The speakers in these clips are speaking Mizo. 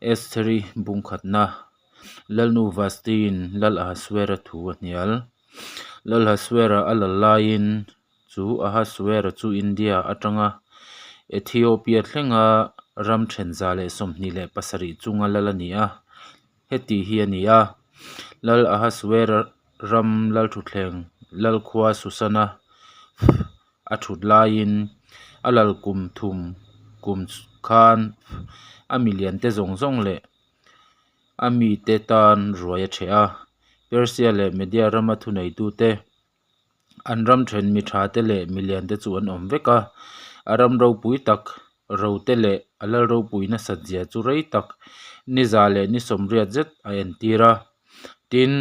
Estheri bungkhatna, Lalnu Vastiin Lal Ahasuera thu a hnial. Lal Ahasuera a lal laiin chu Ahasuera chu India atanga Ethiopia thlenga ram then 127 chunga lal a ni a, heti hi a ni a, Lal Ahasuera ram lalthutthleng Lalkhua Susana a thut laiin a lal kum thum kum khan a miliante zawng zawng leh a mite tan ruai a cheh a. Persia leh Media rama thuneitute, an ram then mi thate leh miliante chu an awm vek a. A ram ropui tak rote leh a lal ropui nasat zia chu rei tak ni za leh ni sawmriat zet a entir a. Tin,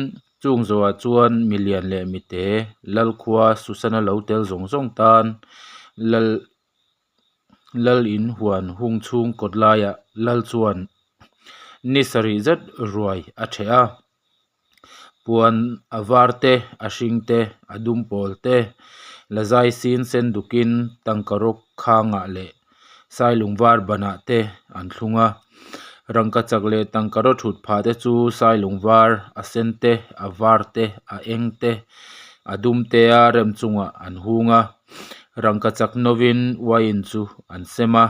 chung zawhah chuan milian leh mite, Lalkhua Susana lo tel zawng zawng tan Lal Lal in huan hung chhung kawt laiah Lal chuan ni sarih zet ruai a ṭheh a. Puan a var te, a hring te, a dum pawl te, la zai sin sen dukin tangkaraw khangah leh sailung var banah te an thlung a. Rangkachak leh tangkaraw thut phah te chu sailung var a sen te, a var te, a eng te, a dum te a rem chungah an hung a. Rangkachak novin wine chu an sem a,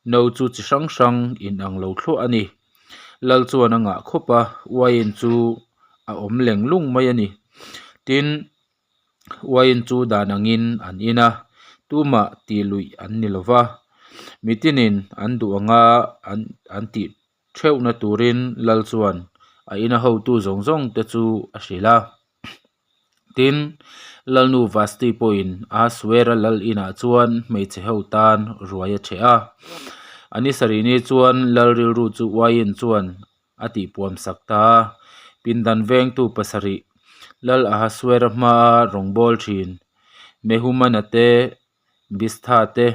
no chu chi hrang hrang inang lo thluah a ni. Lal chuan a ngah khawp a, wine chu a awm leng lung mai a ni. Tin, wine chu dan angin an in a, tumah tih luih an ni lo va, mitinin an duh anga an an tih theuhna turin Lal chuan a ina hotu zawng zawng te chu a hrilh a. Tin, Lalnu Vasti pawhin Ahasuera lal inah chuan hmeichhe ho tan ruai a cheh a. A ni sarih ni chuan lal rilru chu uaiin chuan a tihpuam sak ta a. Pindan vengtu pasarih Lal Ahasuera hmaa rawngbâwl ṭhin Mehumana te, Bistha te,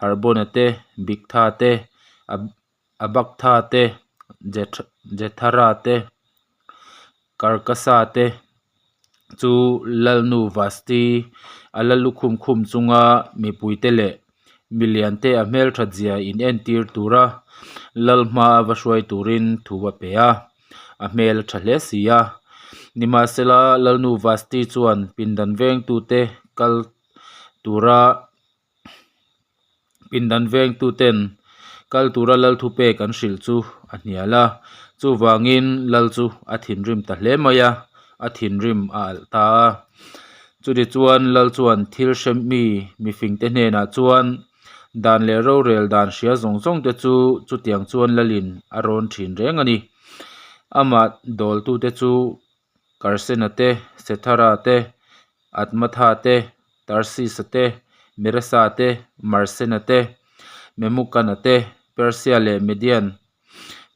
Harbona te, Bigtha te, Abaktha te, Jethara te, Karkasa te chu Lalnu Vasti a la lukhum khum chunga mipuite leh miliante a hmelthat zia in entir tura Lal hma a va hruai turin thu a pe a, a hmel a tha hle si a. Nimahsela Lalnu Vasti chuan pindan vengtute kal tura Pindan vengtuten kal tura lal thupek an hrilh chu a hnial a, chuvangin lal chu a thinrim ta hle mai a, a thinrim a alh ta a. Chutichuan lal chuan thil hre mi mifingte hnenah chuan dan leh rorel dan hria zawng zawng te chu chutiang chuan lalin a rawn thin reng a ni. Amah dawltute chu Karsena te, Sethara te, Admatha te, Tarsisa te, Meresa te, Marsena te, Memukana te, Persia leh Median,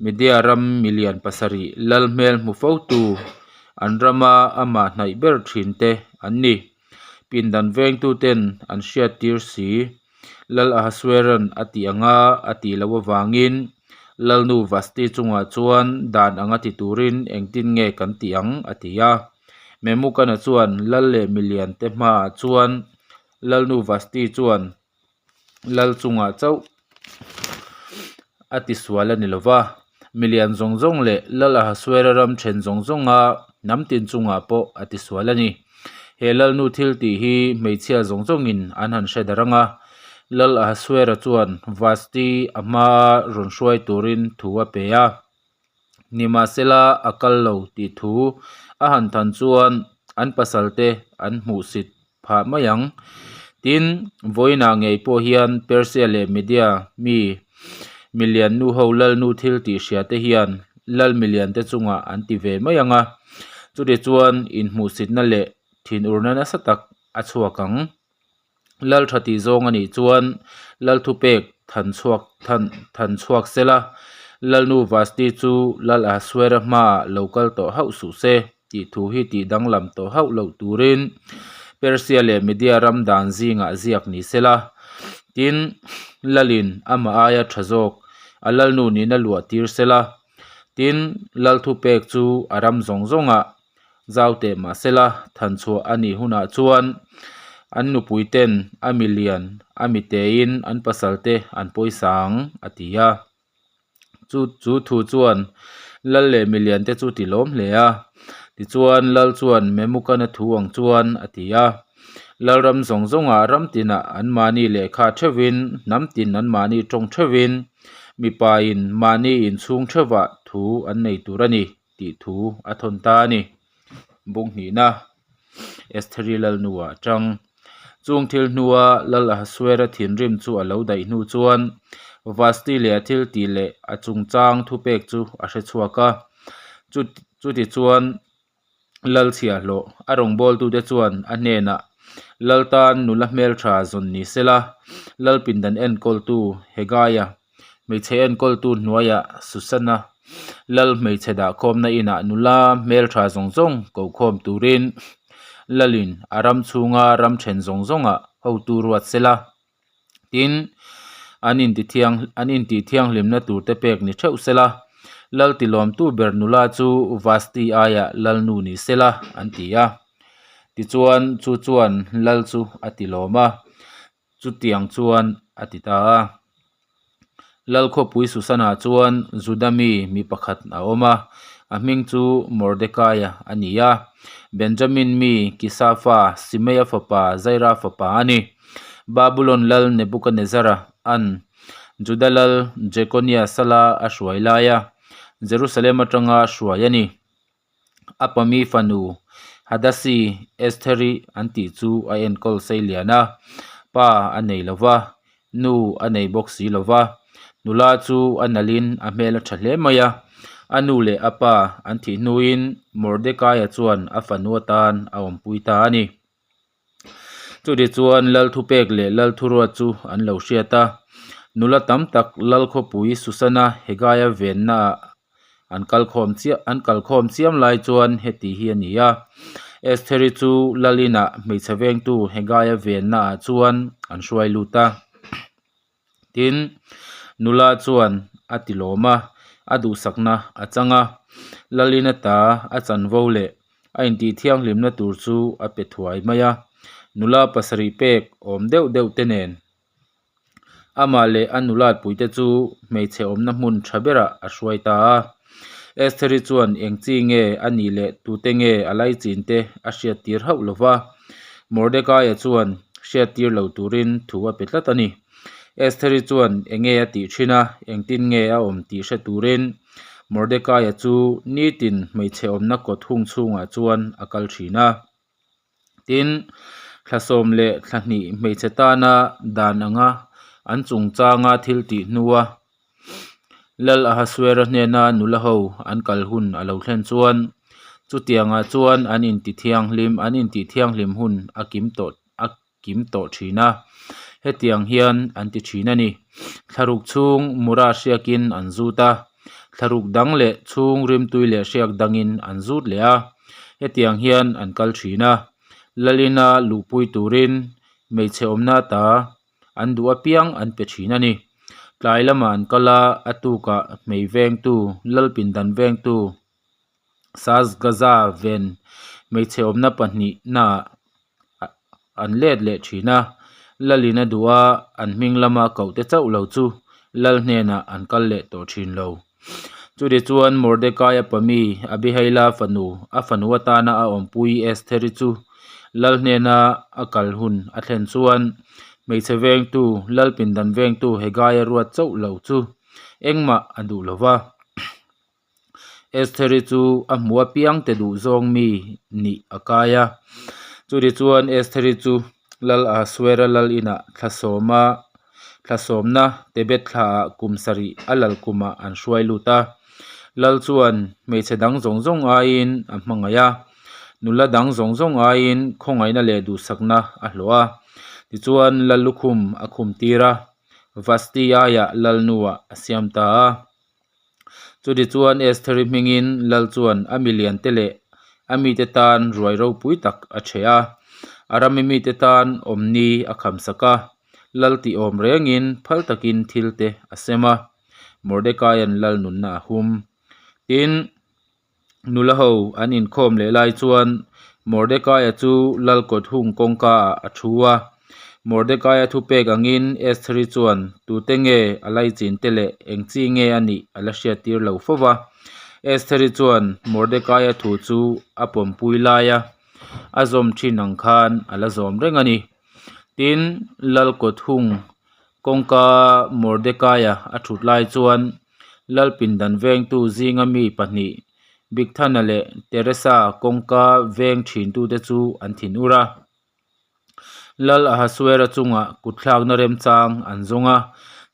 Media ram milian pasarih lal hmel hmu fotu, an rama amah hnaih ber thin te an ni. Pindan vengtuten an hriattir si. Lal Ahasueran a tih anga a tih loh avangin Lalnu Vasti chungah chuan dan anga ti turin engtin nge kan tih ang? a ti a. Memukana chuan Lal leh milian te hmaah chuan Lalnu Vasti chuan Lal chungah chauh a tisual a ni lo va, milian zawng zawng leh Lal Ahasuera ram then zawng zawnga hnam tin chungah pawh a tisual a ni. He Lalnu thil tih hi hmeichhia zawng zawngin an han hre darh ang a, Lal Ahasuera chuan Vasti a hmaa rawn hruai turin thu a pe a. Nimahsela a kal lo tih thu a han than chuan an pasalte an hmuhsit phah mai ang. Tin, vawiinah ngei pawh hian Persia leh Media mi milian nuho lalnu thil tih hria te hian lal milian te chungah an ti ve mai ang a, chutichuan inhmuhsitna leh thinurna nasa tak a chhuak ang. Lal tha tih zawng a nih chuan Lal thupek than chhuak than than chhuak sela, Lalnu Vasti chu Lal Ahasuera hmaah lo kal tawh hauh suh se tih thu hi tih danglam tawh hauh loh turin Persia leh Media ram dan zingah ziak ni sela. Tin, Lalin amah aia tha zawk a Lalnu nihna luah tir sela. Tin, Lal thupek chu a ram zawng zawngah Zau teh mahsela than chhuah a nih hunah chuan an nupui ten a milian a mitein an pasal te an pawisa ang a ti a. Chu chu thu chuan lal leh miliante chu ti lawm hle a. Tichuan, lal chuan Memukana thu ang chuan a ti a. Lalram zawng zawngah ram tinah anmahni lehkha theuhin, hnam tin anmahni tawng theuhin, mipain mahni inchhung theuhah thu an nei tur a ni tih thu a thawn ta a ni. Bung hnihna, Estheri Lalnu-ah atang. Chung thil hnua Lal Ahasuera thinrim chu a lo daih hnu chuan Vasti leh a thil tih leh a chungchang thupek chu a hre chhuak a. Chutichuan Lal chhiahhlawh a rawngbawltute chuan a hnenah, Lal tan nula hmeltha zawn ni sela, Lal pindan enkawltu Hegaia, hmeichhe enkawltu hnuaiah Susana, Lal hmeichhe dahkhawmna inah nula hmeltha zawng zawng kokhawm turin Lalin a ram chhunga ram then zawng zawngah hotu ruat sela. Tin, an intithiang an intihthianghlimna turte pek ni theuh sela, Lal tilawmtu ber nula chu Vasti aiah Lalnu ni sela, an ti a. Tichuan, chu chuan Lal chu a tilawm a, chutiang chuan a ti ta a. Lal khawpui Susanah chuan Juda mi mi pakhat a awm a, a hming chu Mordekaia a ni a, Benjamin mi Kisa fa Simeia fapa Zaira fapa a ni. Babulon lal Nebukanezzara an Juda lal Jekonia sala a hruai laia Jerusalem atanga hruai a ni. A pami fanu Hadasi Estheri an tih chu a enkawl sei lian a, pa a nei lo va, nu a nei bawk si lo va. Nula chu a nalhin a hmel a tha hle mai a, a nu leh a pa an thih hnuin Mordekaia chuan a fanu atan a awmpui ta a ni. Chutichuan Lal thupek leh Lal thuruat chu an lo hriat a, nula tam tak Lal khawpui Susana Hegaia vennaah an kalkhawm chiah an kalkhawm chiam lai chuan heti hi a ni a, Estheri chu Lal inah hmeichhe vengtu Hegaia vennaah chuan an hruai lut a. Tin, nula chuan a ti lawm a, a duhsakna a chang a, Lalina ta a chanvo leh a intih thianghlimna tur chu a pe thuai mai a, nula pasarih pek awm deuh deuh te nen. Amah leh a nulatpuite chu hmeichhe awmna hmun tha berah a hruai ta a. Estheri chuan eng chi nge a nih leh tute nge a laichin te a hriattir hauh lo va, Mordekaia chuan hriattir lo turin thu a pe tlat a ni. Estheri chuan enge a tih thin a, engtin nge a awm tih hre turin Mordekaia chu nitin hmeichhe awmna kawt hung chhungah chuan a kal thin a. Tin, thla sawm leh thla hnih hmeichhe tana dan anga an chungchanga thil tih hnua Lal Ahasuera hnena nula ho an kal hun a lo thlen chuan chutiangah chuan an intithianghlim an intihthianghlim hun a kim tawh a kim tawh thin a, hetiang hian an ti thin a ni. Thlaruk chhung mura hriakin an zut a, thlaruk dang leh chhung rimtui leh hriak dangin an zut leh a, hetiang hian an kal thin a. Lalina luhpui turin hmeichhe awmna ta an duh apiang an pe thin a ni. Tlai lamah an kal a, a tukah hmei vengtu, Lalpindan vengtu, Sasgaza ven hmeichhe awmna pahnihnaah an let leh thin a, Lalin a duh a, an hming lama kohte chauh lo chu Lal hnenah an kal leh tawh thin lo. Chutichuan Mordekaia pami Abihaila fanu, a fanu atana a awmpui Estheri chu Lal hnena a kal hun a thlen chuan hmeichhe vengtu, Lal pindan vengtu Hegaia ruat chauh lo chu engmah a duh lo va. Estheri chu a hmu apiang te duh zawng mi nih a kai a. Chutichuan Estheri chu Lal Ahasuera lal inah thla sawma thla sawmna Tebet thlaah kum sarih a lal kumah an hruai lut a. Lal chuan hmeichhe dang zawng zawng aiin a hmangaih a, nula dang zawng zawng aiin khawngaihna leh duhsakna a hlawh a. Tichuan Lal lukhum a khum tir a, Vasti aiah Lalnuah a siam ta a. Chutichuan Estheri hmingin Lal chuan a miliante leh a mite tan ruai ropui tak a chhe a, a rami mite tan awmni a khamsak a, Lal tih awm rengin phal takin thil te a sem a, Mordekaia'n Lal nunna a hum. Tin, Nula ho an inkhawm leh lai chuan Mordekaia chu lal kawt hung kawngka ah a thu a. Mordekaia thupek angin Estheri chuan tute nge a laichin te leh eng chi nge a nih a la hriattir lo fo va. Estheri chuan Mordekaia thu chu a pawmpui laia a zawm thin ang khan a la zawm reng a ni. Tin, lal kawt hung kawngka Mordekaia a thut lai chuan lal pindan vengtu zinga mi pahnih Bigthana leh Teresa kawngka veng thintute chu an thinur a. Lal Ahasuera chungah kutthlakna remchang an zawng a,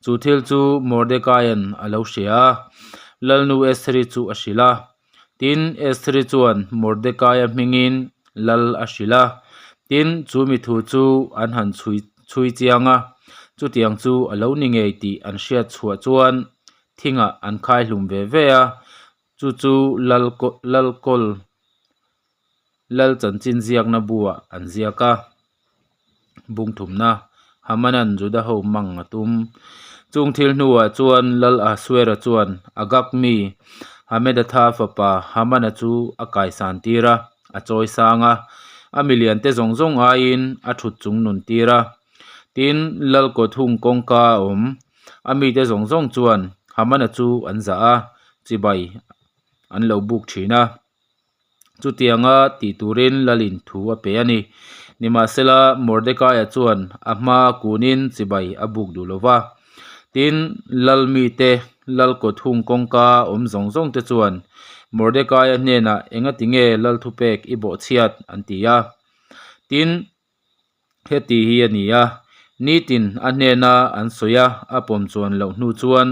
chu thil chu Mordekaia'n a lo hria a, Lalnu Estheri chu a hrilh a. Tin, Estheri chuan Mordekaia hmingin lal a hrilh a. Tin, chu mi thu chu an han chhui chhui chiang a, chutiang chu a lo ni ngei tih an hriat chhuah chuan thingah an khai hlum ve ve a, Chu chu Lal Lalkawl Lal chanchin ziakna buah an ziak a. Bungthumna, Hamanan Juda ho mang a tum. Chung thil hnuah chuan Lal Ahasuera chuan Agag mi Hamedatha fapa Hamana chu a kaisan tir a, a chawi sang a, a miliante zawng zawng aiin a thut chung nun tir a. Tin, Lal kawthung kawngka a awm. A mite zawng zawng chuan Hamana chu an zah a, chibai an lo buk thin a. Chutianga tih turin Lalin thu a pe a ni. Nimahsela, Mordekaia chuan a hma kunin chibai a buk duh lo va. Tin, Lal mite, Lal kawthung kawngka awm zawng zawng te chuan Mordekaia hnenah engati nge Lal thupek i bawhchhiat an ti a. Tin, Heti hi a ni a, nitin a hnena an sawi a, a pawm chuan loh hnu chuan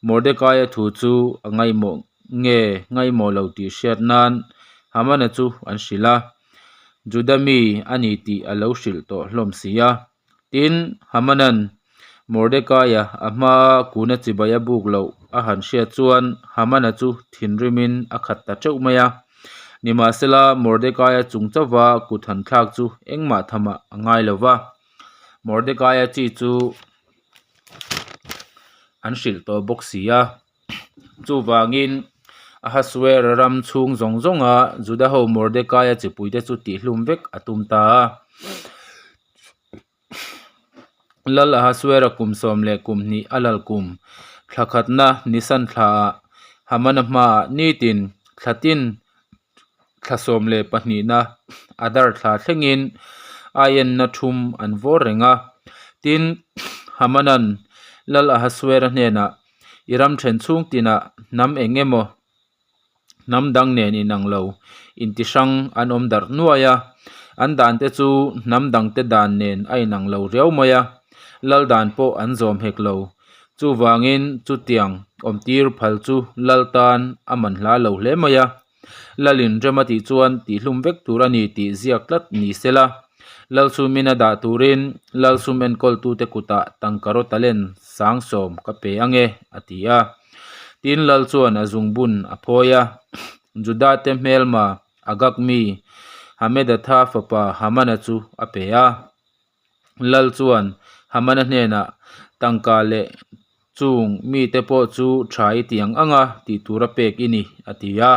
Mordekaia thu chu a ngaihmawh nge ngaihmawh lo tih hriat nan Hamana chu an hrilh a, Juda mi a ni tih a lo hrilh tawh hlawm si a. Tin, Hamanan Mordekaia a hmaa kuna chibai a buk loh a han hriat chuan Hamana chu thinrimin a khat ta teuh mai a. Nimahsela, Mordekaia chung chauva kut han thlak chu engmah thamah a ngai lo va. Mordekaia chi chu an hrilh tawh bawk si a. Chuvangin, Ahasuera ram chhung zawng zawnga Juda-ho Mordekaia chipuite chu tihlum vek a tum ta a. Lal Ahasuera kum sawm leh kum hnih a lal kum thla khatna Nisan thlaah Hamana hmaah nitin thla tin thla sawm leh pahnihna Adar thla thlengin aienna thum an vawr reng a. Tin, Hamanan Lal Ahasuera hnenah, I ram then chhung tinah hnam eng emaw Hnam dang nen inang lo inti hrang an awm darh nuai a, an dan te chu hnam dang te dan nen a inang lo riau mai a, lal dan pawh an zawm hek lo. Chuvangin chutiang awmtir phal chu lal tan a man hla lo hle mai a, lalin rem a tih chuan tihlum vek tur a ni tih ziak tlat ni se la, lal sumin a dah turin lal sum enkawltute kutah tangkaraw talen sang sawm ka pe ange a ti a. Tin, Lal chuan a zungbun a phawi a, Judate hmelma Agag mi Hamedatha fapa Hamana chu a pe a. Lal chuan Hamana hnenah, Tangka leh chung mite pawh chu tha i ti ang ang a, tih tura pek i ni, a ti a.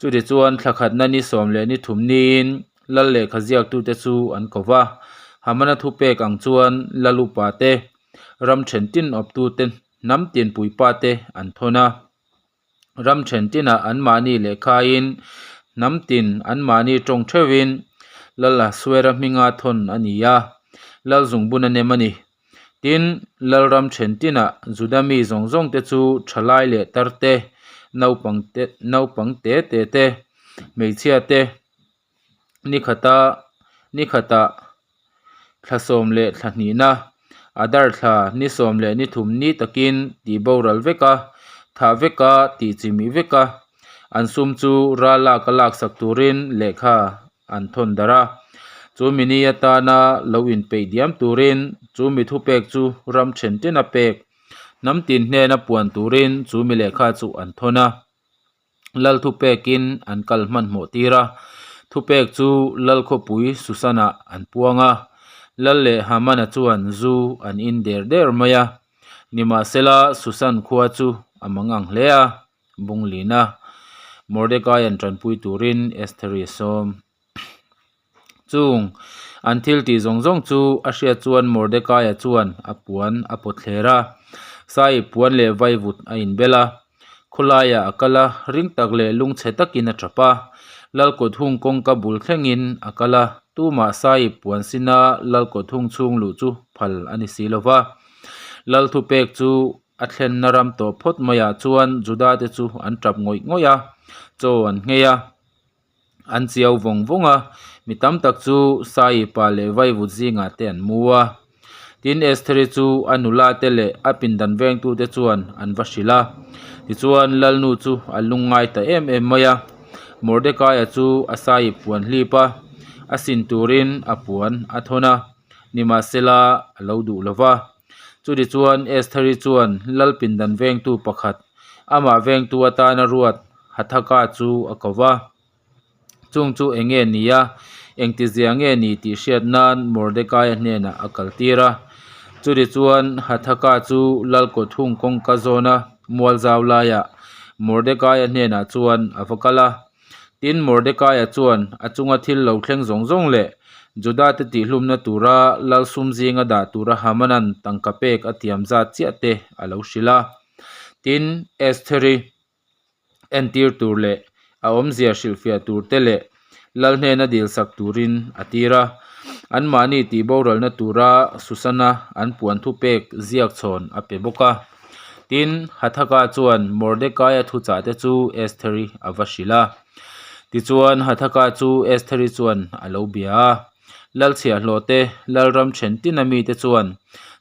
Chutichuan thla khatna ni sawm leh ni thum niin Lal lehkha ziaktute chu an ko va, Hamana thupek ang chuan Lal upate, ram then tin awptute hnam tin puipa te an thawn a. Ram then tinah anmahni lehkhain hnam tin anmahni tawng theuhin Lal Ahasuera hminga thawn a ni a, Lal zungbun a nem a ni. Tin, Lal ram then tinah Juda mi zawng zawng te chu thalai leh tar te, naupang te, naupang te te te, hmeichhia te, Ni khata ni khatah thla sawm leh thla hnihna Adar thla ni sawm leh ni thum ni takin tih boral vek a, thah vek a, tih chimih vek a, an sum chu ral lak a laksak turin lehkha an thawn darh a. Chu mi ni atana lo inpeih diam turin chu mi thupek chu ram then tin a pek hnam tin hnena puan turin chu mi lehkha chu an thawn a. Lal thupekin an kal hmanhmawh tir a, thupek chu Lal khawpui Susanah an puang a. Lal leh Hamana chuan zu an in der der mai a, nimahsela Susan khua chu a mangang hle a, Bunglina Mordecai-a'n tanpui turin Estheri a sawm. Chung an thil tih zawng zawng chu a hriat chuan Mordekaia chuan a puan a pawt thler a, saiip puan leh vaivut a inbel a. Khawlaiah a kal a, ring tak leh lungchhe takin a tap a. Lalkawt hung kawngka bul thlengin a kal a, tumah saiip puan sina lalkawt hung chhung luh chu phal a ni si lo va. Lal thupek chu a thlenna ram tawh phawt maiah chuan Juda te chu an tap ngawih ngawih a, chaw an nghei a. An chiau vawng vawng a, mi tam tak chu Saipa leh Vaivut zingah te an mu a. Tin, Estheri chu a nula te leh a pindan vengtute chuan an va hrilh a. Tichuan, Lalnu chu a lungngai ta em em mai a. Mordekaia chu a Saip puan hlip a, a sin turin a puan a thawn a, nimahsela a lo duh lo va. Chutichuan, Estheri chuan Lal pindan vengtu pakhat, amah vengtu atana ruat Hathaka chu a ko va. Chung chu eng nge ni a, engtizia nge ni tih hriat nan Mordekaia hnenah a kaltir a. Chutichuan Hathaka chu lal kawthung kawngka zawna mual zau laiah Mordekaia hnenah chuan a va kal a. Tin, Mordekaia chuan a chunga thil lo thleng zawng zawng leh Judate tihhlumna tura lal sum zinga dah tura Hamanan tangka pek a tiam zat chiah te a lo hrilh a. Tin, Estheri. entir tur leh a awmzia hrilhfiah tur te leh lal hnena dilsak turin a tir a. Anmahni tih boralna tura Susana an puan thupek ziak chhawn a pe bawk a. Tin, Hathaka chuan Mordekaia thuchah te chu Estheri a va hrilh a. Tichuan, Hathaka chu Estheri chuan a lo bia a. Lal chhiahhlawh te, Lalram then tina mite chuan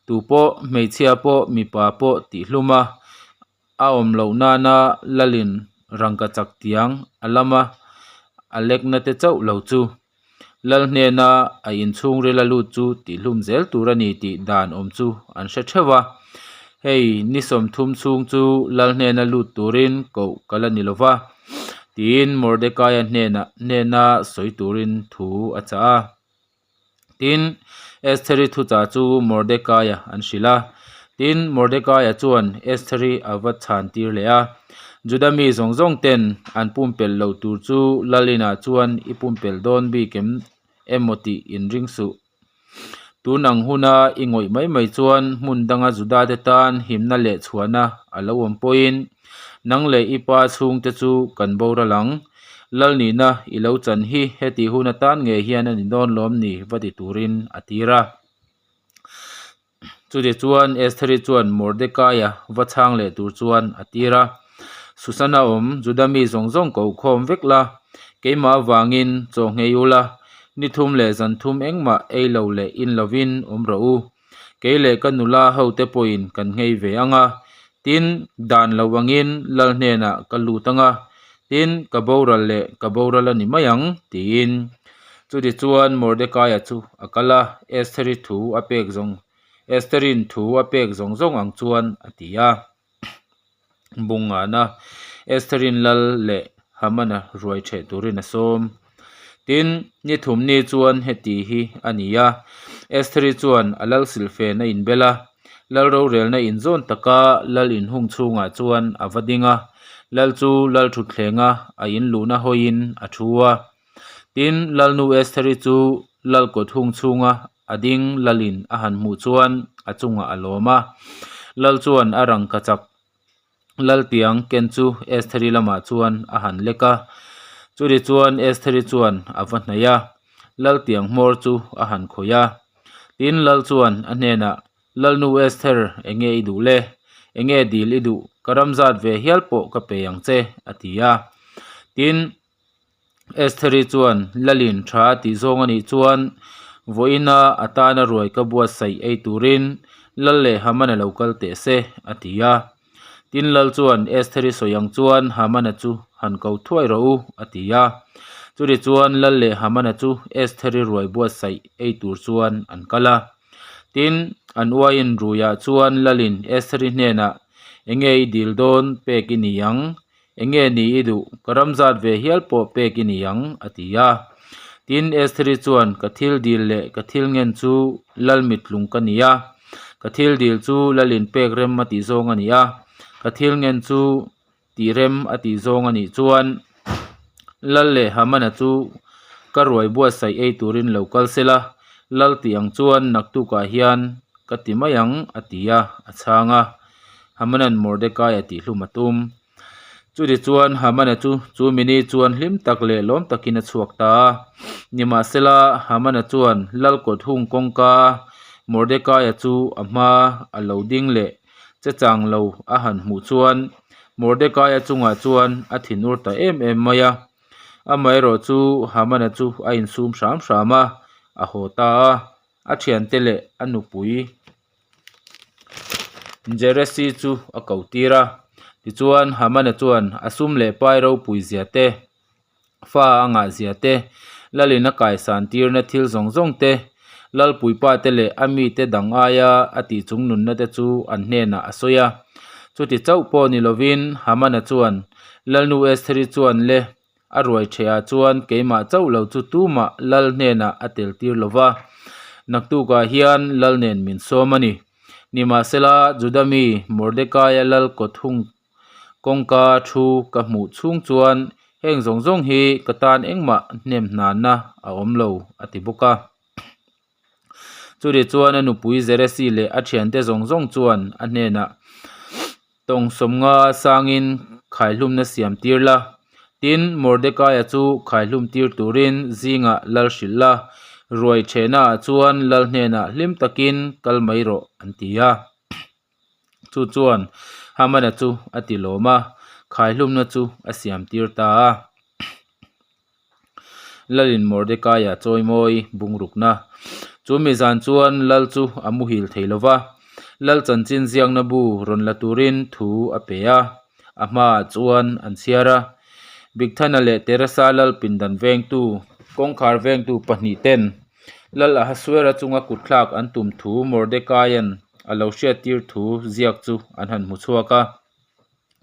tupawh, hmeichhia pawh, mipa pawh tihhlum a, A awm loh nana lalin rangka chak tiang a lama a lekna te chauh lo chu lal hnena a inchhungril a lut chu tihhlum zel tur a ni tih dan awm chu an hre theuh a. Hei ni 30 chhung chu lal hnena lut turin koh ka la ni lo va, tiin Mordekaia hnenah hnena sawi turin thu a chah a. Tin, Estheri thuchah chu Mordekaia an hrilh a. Tin, Mordekaia chuan Estheri a va chhantir leh a, Juda mi zawng zawng ten an pumpelh loh tur chu lal inah chuan i pumpelh dawn bik em emaw tih inring suh. Tun ang huna i ngawih mai mai chuan hmun danga Judate tan himna leh chhuahna a lo awm pawhin nang leh i pa chhungte chu kan boral ang. Lal nihna i lo chan hi heti hun atan ngei hian a ni dawn lawm ni va ti turin a tir a. Chutiang chuan Estheri chuan Mordekaia va chhang leh tur chuan a tir a, Susana awm Juda mi zawng zawng ko khawm vek la, keimah avangin chaw nghei ula, ni thum leh zan thum engmah ei lo leh in lovin awm rawh u. Kei leh ka nula hote pawhin kan nghei ve ang a, tin, dan lo angin lal hnenah ka lut ang a, tin, ka boral leh ka boral a ni mai ang, tiin. Chutichuan Mordekaia chu a kal a, Estheri thu a pek zawng Estherin thu a pek zawng zawng ang chuan a ti a. Bungana Estherin lal leh Hamana ruai theh turin a sawm. Tin, ni thum ni chuan heti hi a ni a, Estheri chuan a lal silhfen a inbel a, lal rorelna inzawn taka lal inhung chhungah chuan a va ding a, lal chu lal thutthlengah a inluhna hawiin a thu a. Tin, Lalnu Estheri chu lal kawt hung chhunga a ding lalin a han hmuh chuan a chungah a lawm a. Lal chuan a rangka chak lal tiang ken chu Estheri lamah chuan a han lek a. Chutichuan Estheri chuan a va hnaih a, lal tiang hmawr chu a han khawih a. Tin, lal chuan a hnenah, Lalnu Esther, enge i duh le? Enge dil i duh? Ka ram zat ve hial pawh ka pe ang che, a ti a. Tin, Estheri chuan Lalin tha a tih zawng a nih chuan vawiina a tana ruai ka buatsaih ei turin Lal leh Hamana lo kal teh se, a ti a. Tin Lal chuan Estheri sawi ang chuan Hamana chu han ko thuai rawh u, a ti a. Chutichuan Lal leh Hamana chu Estheri ruai buatsaih ei tur chuan an kal a. Tin, an uaiin ruiah chuan Lalin Estheri hnenah, Enge i dil dawn pek i ni ang? Enge ni i duh? Ka ram zat ve hial pawh pek i ni ang, a ti a. Tin, Estheri chuan, Ka thil dil leh ka thil ngen chu lal mittlung ka ni a, ka thil dil chu lalin pek rem a tih zawng a ni a, ka thil ngen chu tih rem a tih zawng a nih chuan lal leh Hamana chu Ka ruai buatsaih ei turin lo kal sela, lal tih ang chuan naktukah hian ka ti mai ang, a ti a, a chhang a. Hamanan Mordekaia tihhlum a tum. Chutichuan Hamana chu chu mini chuan hlim tak leh lawm takin a chhuak ta a. Nimahsela, Hamana chuan lal kawt hung kawngka a Mordekaia chu a hma a lo ding leh che chang lo a han hmuh chuan Mordekaia chungah chuan a thinur ta em em mai a. Amaherawh chu Hamana chu a insum hram hram a, a haw ta a, a thiante leh a nupui Jeresi chu a ko tir a. Tichuan Hamana chuan a sum leh pai ropui zia te, fa a ngah zia te, lalin a kaisan tirna thil zawng zawng te, lalpuipa te leh a mite dang aia a tih chung nunna te chu an hnenah a sawi a. Chuti chauh pawh ni lovin Hamana chuan Lalnu Estheri chuan le a ruai ṭhehah chuan keimah chauh lo chu tumah lal hnenah a tel tir lo va, naktukah hian lal nen min sawm a ni. Nimahsela, Juda mi Mordekaia lal kawthung kawngka thu ka hmuh chhung chuan heng zawng zawng hi ka tan engmah hnem hnana a awm lo, a ti bawk a. Chutih chuan a nupui Zeresi leh a thiante zawng zawng chuan a hnenah, Tawng sawmnga sangin khaihlumna siam tir la, tin Mordekaia chu khaihlum tir turin zingah lal hrilh la, ruai thehnaah chuan lal hnenah hlim takin kal mai rawh, an ti a. Chu chuan Hamana chu a ti lawm a, khaihlumna chu a siam tir ta a. Lalin Mordekaia chawimawi bungrukna. Chu mi zan chuan Lal chu a muhil thei lo va, Lal chanchin ziakna bu rawn la turin thu a pe a, a hmaah chuan an chhiar a. Bigthana leh Teresa Lal pindan vengtu, kawngkhar vengtu pahnihten Lal Ahasuera chunga kutthlak an tum thu Mordekaia'n a lo hriattir thu ziak chu an han hmu chhuak a.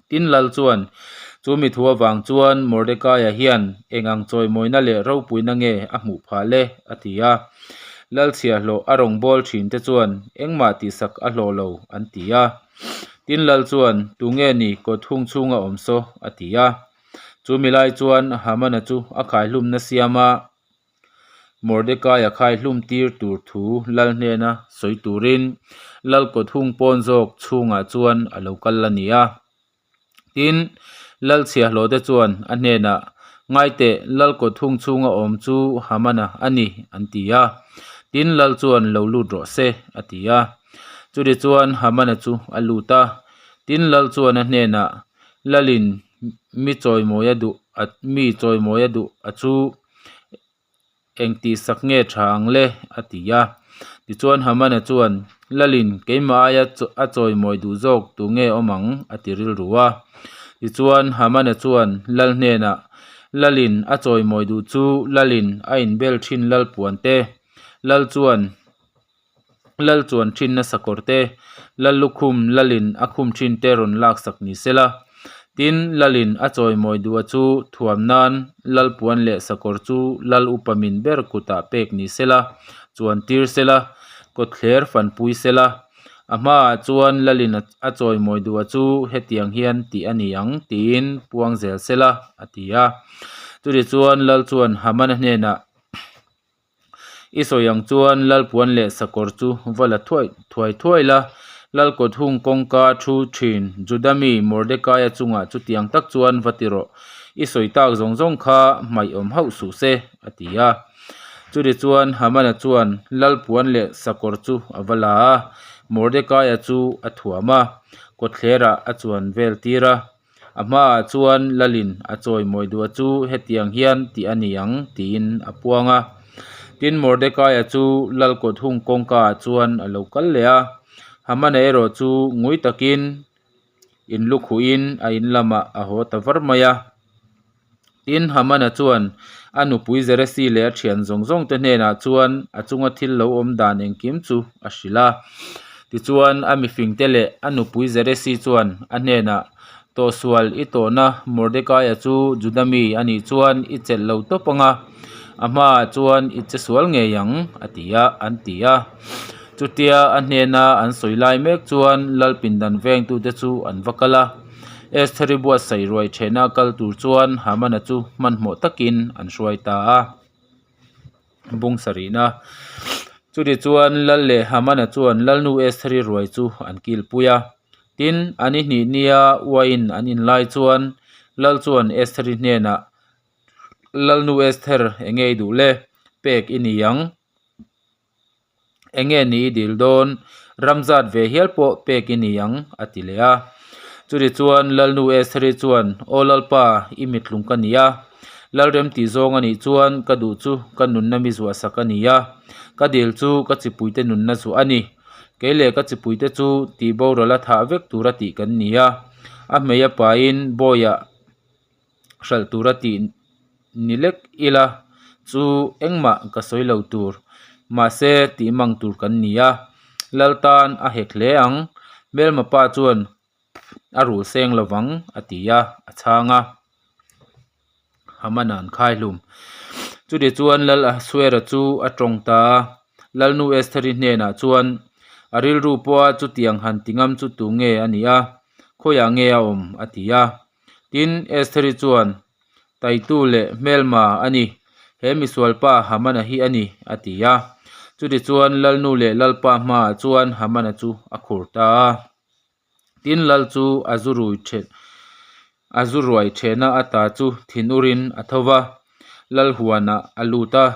Tin Lal chuan, Chu mi thu avang chuan Mordekaia hian eng ang chawimawina leh ropuina nge a hmuh phah le? a ti a. Lal chhiahhlawh a rawn bawl thin te chuan engmah tihsak a hlawh lo an ti a. Tin Lal chuan, Tunge ni kawt hung chhunga awm saw? a ti a. Chu mi lai chuan Hamana chu a khaihlumna siama Mordekaia khai hlum tir tur thu lal hnena sawi turin lal kawt hung pawn zawk chhungah chuan a lo kal a ni a. Tin, lal chhiahhlawh te chuan a hnenah, Ngaiteh, lal kawt hung chhunga awm chu Hamana a ni, an ti a. Tin, lal chuan lo lut rawh se, a ti a. Chutichuan Hamana chu a lut a. Tin, lal chuan a hnenah, Lalin mi chawimawi a duh a mi chawimawi a duh a chu Eng tihsak nge tha ang le? a ti a. Tichuan Hamana chuan, Lalin, keimah aia a chawimawi duh zawk tu nge awm ang? a ti rilru a. Tichuan Hamana chuan Lal hnenah, Lalin a chawimawi duh chu Lalin a inbel thin Lal puan te, Lal chuan Lal chuan thinna sakawr te, Lal lukhum Lalin a khum thin te rawn laksak ni se la. Tin, Lalin a chawimawi duh a chu thuam nan Lal puan leh sakawr chu Lal upa min ber kutah pek ni se la, chuan tir se la, kawtthler fanpui se la. A hmaah chuan Lalin a chawimawi duh a chu hetiang hian tih a ni ang tiin puang zel se la, a ti a. Chutichuan Lal chuan Hamana hnenah, I sawi ang chuan Lalpuan leh sakawr chu va la thuai thuai thuai la, Lalkawt hung kawngka thu thin Juda mi Mordekaia chungah chutiang tak chuan va ti rawh, i sawi tak zawng zawng kha hmaih awm hauh suh se, a ti a. Chutichuan Hamana chuan Lalpuan leh sakawr chu a va la a, Mordekaia chu a thuam a, kawtthlerah a chuan vel tir a. A hmaah chuan Lalin a chawimawi duh a chu hetiang hian tih a ni ang tiin a puang a. Tin, Mordekaia chu Lal kawt hung kawngkaah chuan a lo kal leh a, Hamana erawh chu ngui takin in lukhuhin a in lamah a haw ta var mai a. Tin, Hamana chuan a nupui Zeresi leh a thian zawng zawng te hnenah chuan a chunga thil lo awm dan engkim chu a hrilh a. Tichuan, a mifingte leh a nupui Zeresi chuan a hnenah, Tawhsual i tawhna Mordekaia chu Juda mi a nih chuan i chelh lo tawp ang a, a hmaah chuan i che sual ngei ang, a ti a, an ti a. Chutia a hnena an sawi lai mek chuan Lal pindan vengtute chu an va kal a. Estheri buatsaih ruai thehna kal tur chuan Hamana chu hmanhmawh takin an hruai ta a. Bung sarihna. Chutichuan Lal leh Hamana chuan Lalnu Estheri ruai chu an kilpui a. Tin, a ni hnih nia uaiin an in lai chuan Lal chuan Estheri hnenah, Lalnu Esther, enge i duh le? Pek i ni ang. Enge ni i dil dawn? Ram zat ve hial pawh pek i ni ang, a ti leh a. Chutichuan Lalnu Estheri chuan, Aw Lalpa, i mitlung ka ni a. Lalrem tih zawng a nih chuan ka duh chu ka nunna mi zuahsak a ni a. Ka dil chu ka chipuite nunna zuah a ni. Kei leh ka chipuite chu tihboral a thah vek tura tih kan ni a. A hmei a pain bawiah hralh tura tih ni lek ila chu engmah ka sawi lo tur. Mahse tih mang tur kan ni a, Lal tan a hek hle ang. Hmelma pa chuan a rul seng lovang a ti a, a chhang a. Hamana an khai hlum. Chutih chuan Lal Ahasuera chu a tawng ta a, Lalnu Estheri hnenah chuan a rilru pawha chutiang han ti ngam chu tu nge a nih a, khawiah nge a awm a ti a. Tin, Estheri chuan, Taitu leh hmelma a ni, he misualpa Hamana hi a ni, a ti a. Chutichuan Lalnu leh Lalpa hmaah chuan Hamana chu a khur ta a. Tin, Lal chu a zu rui then a zu ruai thehna ata chu thinurin a tho va, Lal huanah a lut a.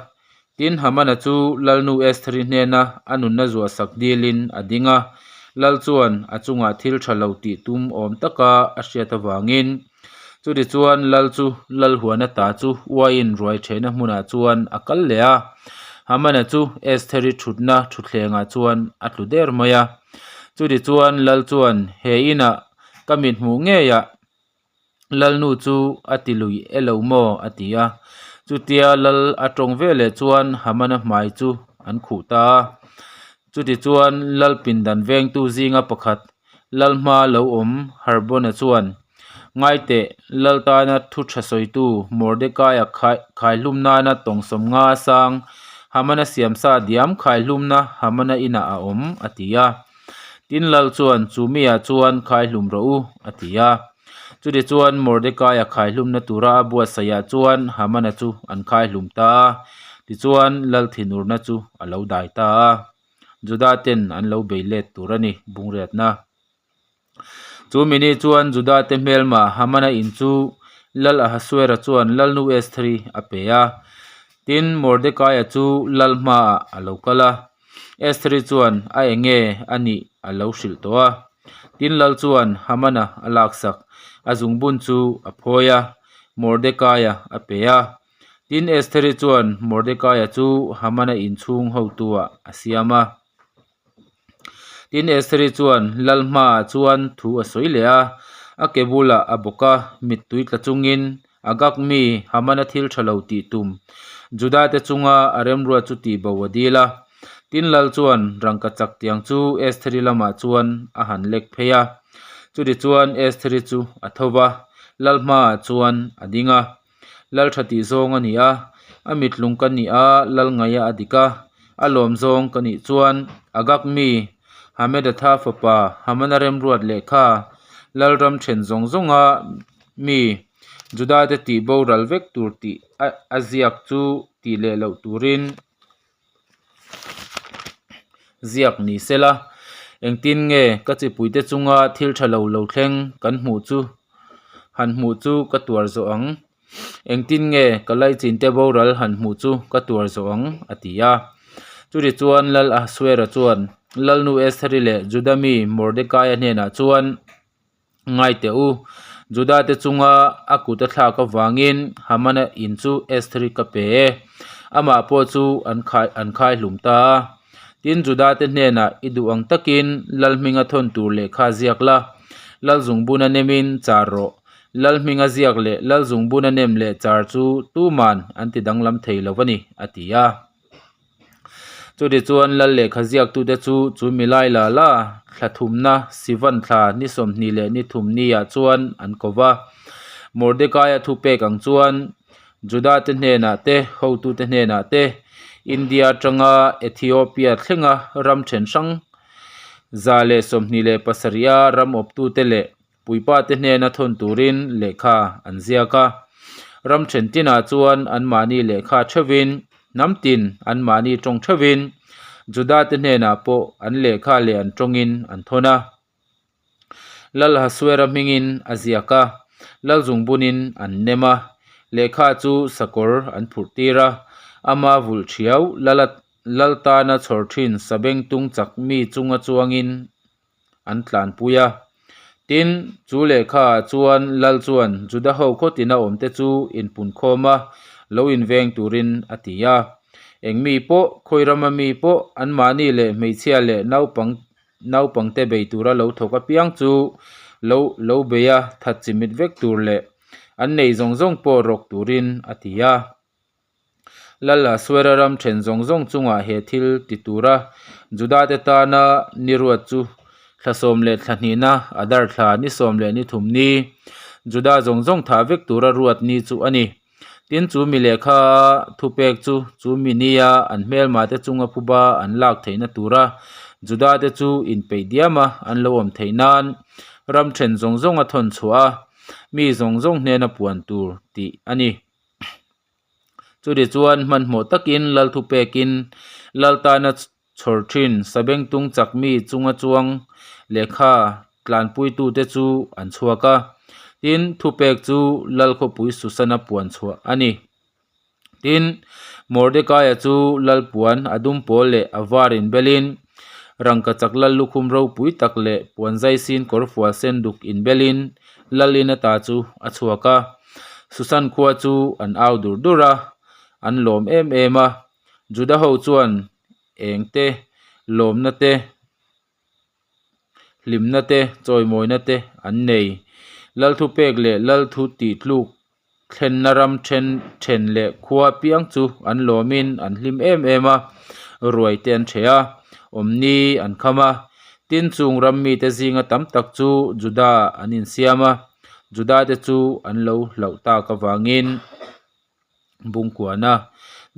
Tin, Hamana chu Lalnu Estheri hnena a nunna zuahsak dilin a ding a. Lal chuan a chungah thil tha lo tih tum awm taka a hriat avangin, chutichuan Lal chu Lal huana ta chu uaiin ruai thehna hmunah chuan a kal leh a. Hamana chu Estheri thutna thutthlengah chuan a tlu der mai a. Chutichuan Lal chuan, He inah ka mithmuh ngeiah Lalnu chu a ti lui e lo maw? a ti a. Chutia Lal a tawng ve leh chuan Hamana hmai chu an khuh ta a. Chutichuan Lal pindan vengtu zinga pakhat Lal hma lo awm Harbona chuan, Ngaiteh, Lal tana thu tha sawitu Mordekaia khaihlum nana tawng sawmnga sang Hamana siamsa diam khaihlumna Hamana inah a awm, a ti a. Tin Lal chuan, Chu miah chuan khaihlum rawh u, a ti a. Chutichuan Mordekaia khaihlumna tura a buatsaihah chuan Hamana chu an khaihlum ta a, tichuan Lal thinurna chu a lo dai ta a. Juda ten an lo bei let tur a ni, Bungriatna. Chu mini chuan Juda te hmelma Hamana in chu Lal Ahasuera chuan Lalnu Estheri a pe a. Tin, Mordekaia chu Lal hmaah a lo kal a. Estheri chuan a enge a nih a lo hrilh tawh a. Tin, Lal chuan Hamana a laksak a zungbun chu a phawi a, Mordekaia a pe a. Tin, Estheri chuan Mordekaia chu Hamana inchhung hotuah a siam a. Tin, Estheri chuan lal hmaah chuan thu a sawi leh a, a ke bulah a bawk a, mittui tla chungin Agag mi Hamana thil tha lo tih tum Juda-te chunga a remruat chu tihbo a dil a. Tin, lal chuan rangka chak tiang chu Estheri lamah chuan a han lek phei a. Chutichuan Estheri chu a tho va, lal hmaah chuan a ding a. Lal tha tih zawng a ni a, a mitlung ka nih a, lal ngaia a dik a, a lawm zawng ka nih chuan Agag mi Hamedatha fapa Hamana remruat lehkha Lalram then zawng zawnga mi Judate tih boral vek tur tih a ziak chu tih leh loh turin ziak ni sela, engtin nge ka chipuite chunga thil tha lo lo thleng kan hmuh chu han hmuh chu ka tuar zawh ang, engtin nge ka laichin te boral han hmuh chu ka tuar zawh ang a ti a. Chutichuan Lal Ahasuera chuan Lalnu Estheri leh Juda mi Mordekaia hnenah chuan, Ngai teh u, Juda-te chunga a kut a thlak avangin Hamana in chu Estheri ka pe e, amah pawh chu an khai an khai hlum ta a. Tin, Juda-te hnenah i duh ang takin Lal hminga thawn tur lehkha ziak la, Lal zungbuna nemin char rawh. Lal hminga ziak leh Lal zungbuna nem leh char chu tuman an ti danglam thei lo a ni, a ti a. Chutichuan Lal lehkha ziaktute chu chu milai la la thla thumna Sivan thla ni 20 leh ni thum niah chuan an ko va. Mordekaia thupek ang chuan Judate hnenah te, hotute hnenah te, India atanga Ethiopia thlenga ram then hrang 127 a ram awptute leh Puipate hnena thawn turin lehkha an ziak a. Ram then tinah chuan anmahni lehkha theuhin. Hnam tin anmahni tawng theuhin Juda-te hnenah pawh an lehkha leh an tawngin an thawn a. Lal Hasuera hmingin a ziak a, Lal zungbunin an nem a, lehkha chu sakawr an phurh tir a, ama vulh thiau Lala Lal tana chhawr thin sabengtung chak mi chunga chuangin an tlanpui a. Tin, chu lehkhaah chuan Lal chuan Juda ho khaw tina awmte chu inpunkhawm a, lo inveng turin a ti a. Eng mi pawh, khawi rama mi pawh, anmahni leh hmeichhia leh naupang naupangte bei tura lo thawk apiang chu lo lo bei a, that chimit vek tur leh an nei zawng zawng pawh rawk turin a ti a. Lal Asuera ram then zawng zawng chungah he thil ti tura Judate tana ni ruat chu thla sawm leh thla hnihna Adar thla ni sawm leh ni thum ni Juda zawng zawng thah vek tura ruat ni chu a ni. Tin chu mi lehkha thupek chu chu mi nia an hmelmate chunga phuba an lak theihna tura Judate chu inpeih diama an lo awm theih nan ram then zawng zawnga thawn chhuah a mi zawng zawng hnena puan tur tih a ni. Chutichuan hmanhmawh takin lal thupekin lal tana chhawr thin sabengtung chak mi chunga chuang lehkha tlanpuitute chu an chhuak a. Tin, thupek chu lal khawpui Susana puan chhuah a ni. Tin, Mordekaia chu lal puan a dum pawl leh a var inbelin rangkachak lal lukhum ropui tak leh puan zaisin kawrfual sen duk inbelin lal in ata chu a chhuak a. Susan khua chu an au dur dur a, an lawm em em a. Juda ho chuan eng te, lawmna te, hlimna te, chawimawina te an nei. Lal thupek leh lal thu tih tluk thlenna ram then then leh khua piang chu an lawmin an hlim em em a, ruai te an ṭheh a, awmni an kham a. Tin chung ram mite zinga tam tak chu Juda an insiam a, Juda te chu an lo hlauh tak avangin Bungkuana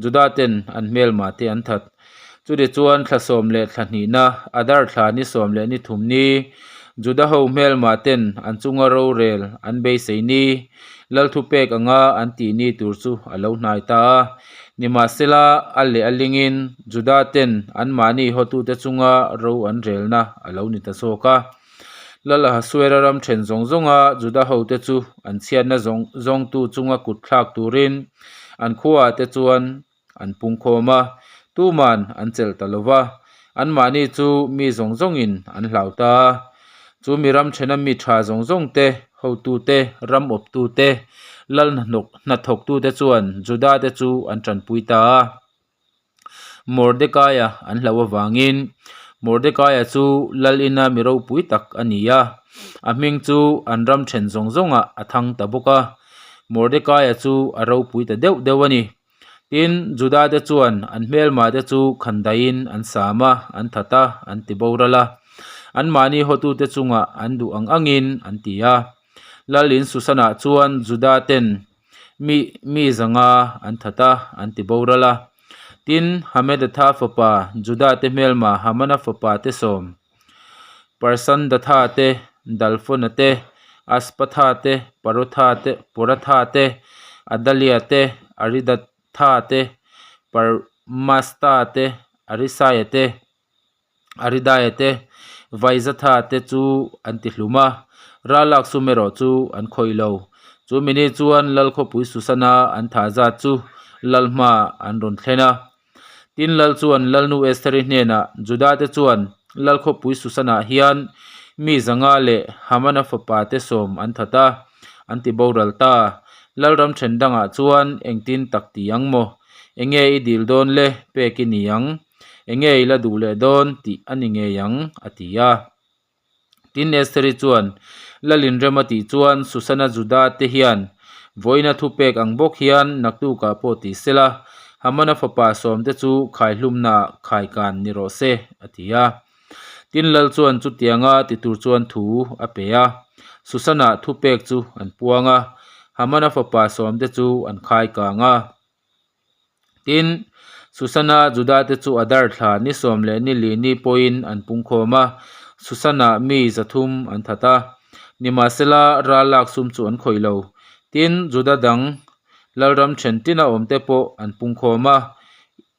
Juda ten an hmelma te an that. Chutichuan thla sawm leh thla hnihna, Adar thla ni sawm leh ni thum ni, Juda ho hmelma ten an chunga rorel an beisei ni, Lal thupek anga an tih ni tur chu a lo hnai ta a. Nimahsela, a leh a lingin Juda ten anmahni hotute chunga ro an relna a lo ni ta zawk a. Lal Ahasuera ram then zawng zawnga Juda hote chu an chhiatna zawng zawngtu chunga kut thlak turin an khuaah te chuan an pungkhawm a, tuman an chelh ta lo va, anmahni chu mi zawng zawngin an hlau ta a. Chu mi ram thena mi tha zawng zawng te, hotute, ram awptute, lal hnathawktute chuan Juda te chu an tanpui ta a. Mordekaia an hlauh avangin Mordekaia chu lal ina mi ropui tak a ni a, a hming chu an ram then zawng zawngah a thang ta bawk a. Mordekaia chu a ropui ta deuh deuh a ni. Tin, Judate chuan an hmelmate chu khandaiin an sam a, an that a, an ti boral a. Anmahni hotute chungah an duh ang angin an ti a. Lalin Susanah chuan Judaten Mi mi zanga an that a, an ti boral a. Tin, Hamedatha fapa Juda-te hmelma Hamana fapa te sawm, Parsandatha te, Dalfona te, Aspatha te, Parotha te, Poratha te, Adalia te, Aridatha te, Parmasta te, Arisaia te, Aridaia te, Vaizatha te chu an ti hlum a, ralak sum erawh chu an khawih lo. Chu mini chuan Lal khawpui Susana an thah zat chu Lal hmaah an rawn thlen a. Tin, Lal chuan Lalnu Estheri hnenah, Juda te chuan Lal khawpui Susanah hian mi zanga leh Hamana fapa te sawm an that a, an ti boral ta. Lalram then dangah chuan engtin tak ti ang maw? Enge i dil dawn le pek i ni ang? Enge i la duh leh dawn tih a ni ngei ang, a ti a. Tin, Estheri chuan, Lalin rem a tih chuan Susana Juda te hian vawiina thupek ang bawk hian naktukah pawh ti sela, Hamana fapa sawmte chu khaihlumnaah khaikan ni rawh se, a ti a. Tin, Lal chuan chutianga ti tur chuan thu a pe a. Susana thupek chu an puang a, Hamana fapa sawmte chu an khaikang a. Tin, Susana Judate chu Adar thla ni sawm leh ni li ni pawhin an pungkhawm a, Susana mi 300 an that a. Nimahsela, ral lak sum chu an khawih lo. Tin, Juda dang lalram then tina awmte pawh an pungkhawm a.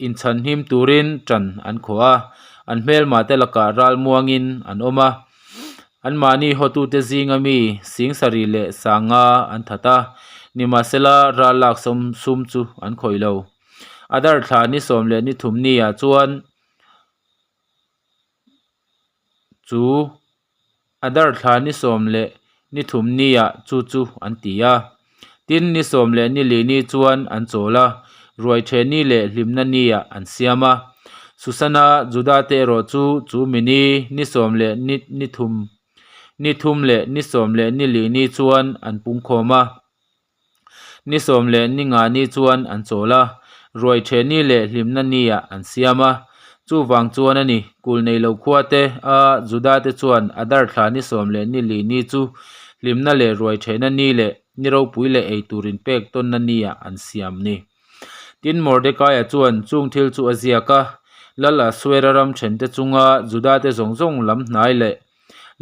Inchhanhim turin ṭan an khawh a, an hmelmahte lakah ralmuangin an awm a. Anmahni hotute zinga mi singsarih leh sanga an that a, nimahsela ral lak sum chu an khawih lo. Adar thla ni 13 niah chuan chu Adar thla ni 13 niah chu chu an ti a. Tin, ni 14 ni chuan an chawl a, ruaiṭheh ni leh hlimna niah an siam a. Susana Juda te erawh chu chu mi ni, ni 13 ni thum leh ni 14 ni chuan an pungkhawm a. Ni 15 ni chuan an chawl a, ruaiṭheh ni leh hlimna niah an siam a. Chuvang chuan a ni, kul nei lo khuate a Judate chuan Adar thla ni 14 ni chu hlimna leh ruaiṭhehna ni leh ni ropui leh ei tur inpek tawnna niah an siam ni. Tin, Mordekaia chuan chung thil chu a ziak a, Lal Asuera ram ṭhente chunga Judate zawng zawng lam hnai leh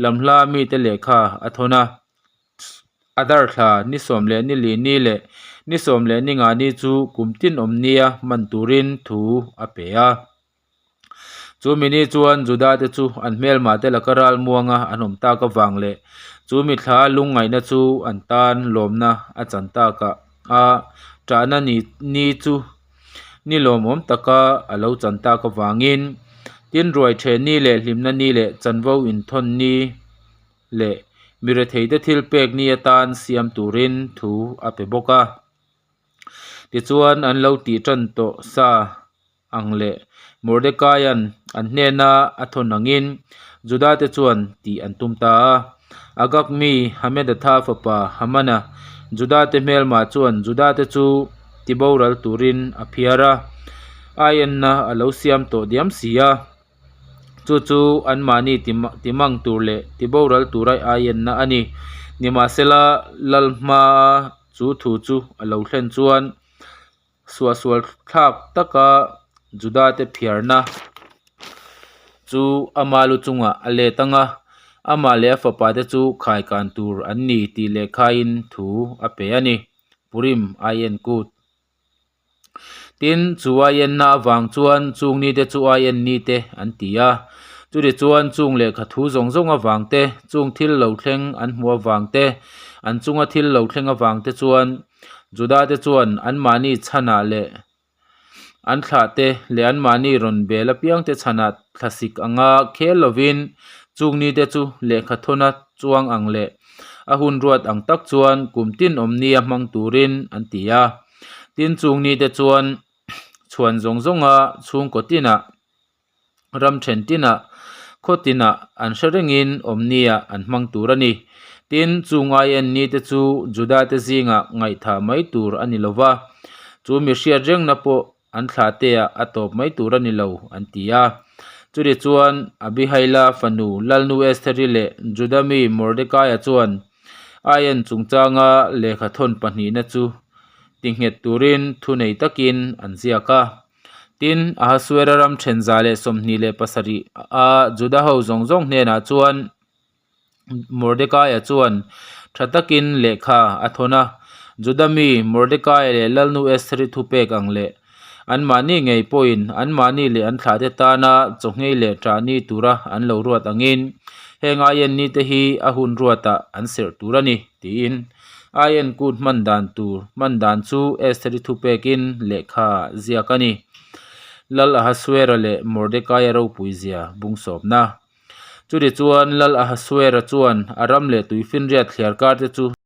lam hla mite lehkha a thawn a. Adar thla ni 14 ni leh ni 15 ni chu kum tin awm nia hman turin thu a pe a. Chu mi ni chuan Juda te chu an hmelmah te laka ral muanga an awm tak avang leh chu mi thla lungngaihna chu an tan lawmna a chan takah a ṭahna ni ni chu ni lawmawm taka a lo chan tak avangin tin ruai ṭheh ni leh hlimna ni leh chanvo inthawn ni leh mi retheite thil pek ni atan siam turin thu a pe bawk a. Tichuan an lo tih tan tawh sa ang leh Mordekaia'n an hnena a thawn angin Judate chuan tih an tum ta a. Agag mi Hamedatha fapa Hamana Judate hmelmah chuan Judate chu tiboral turin a phiar a, aienna a lo siam tawh diam si a. Chu chu anmahni timang tur leh tiboral tura aienna a ni. Nimahsela, lal hmaa chu thu chu a lo thlen chuan suahsual thlak taka Judate phiarna chu ama lu chungah a let ang a, amah leh a fapate chu khaikan tur an ni tih lehkhain thu a pe a ni. Purim Aien Kut. Tin, chu aienna avang chuan chung nite chu aien nite an ti a. Chutichuan chung lehkha thu zawng zawng avang te, chung thil lo thleng an hmuh avang te, an chunga thil lo thleng avang te chuan Judate chuan anmahni chhanah leh an thlahte leh anmahni rawn bel apiangte chhanah thlasik anga khel lovin chung nite chu lehkha thawna chuang ang leh a hun ruat ang tak chuan kum tin awm nia hmang turin an ti a. Tin chung nite chuan chhuan zawng zawnga chhungkaw tinah, ram then tinah, khaw tinah an hre rengin awm nia an hmang tur a ni. Tin, chung aien nite chu Judate zingah ngaihthah mai tur a ni lo va, chu mi hriat rengna pawh an thlahte-ah a tawp mai tur a ni lo, an ti a. Chutichuan, Abihaila fanu Lalnu Estheri leh Juda mi Mordekaia chuan Aien chungchanga lehkha thawn pahnihna chu tinghet turin thunei takin an ziak a. Tin, Ahasuera ram then 127 a Juda ho zawng zawng hnenah chuan Mordekaia chuan tha takin lehkha a thawn a, Juda mi Mordekaia leh Lalnu Estheri thupek ang leh anmahni ngei pawhin anmahni leh an thlahte tana chawhnghei leh ṭah ni tura an lo ruat angin heng aien nite hi a hun ruatah an serh tur a ni, tiin aien kut hman dan tur hman dan chu Estheri thupekin lehkha ziak a ni. Lal Ahasuera leh Mordekaia ropui zia bungsawpna. Chutichuan Lal Ahasuera chuan a ram leh tuifinriat thliar kar te chu.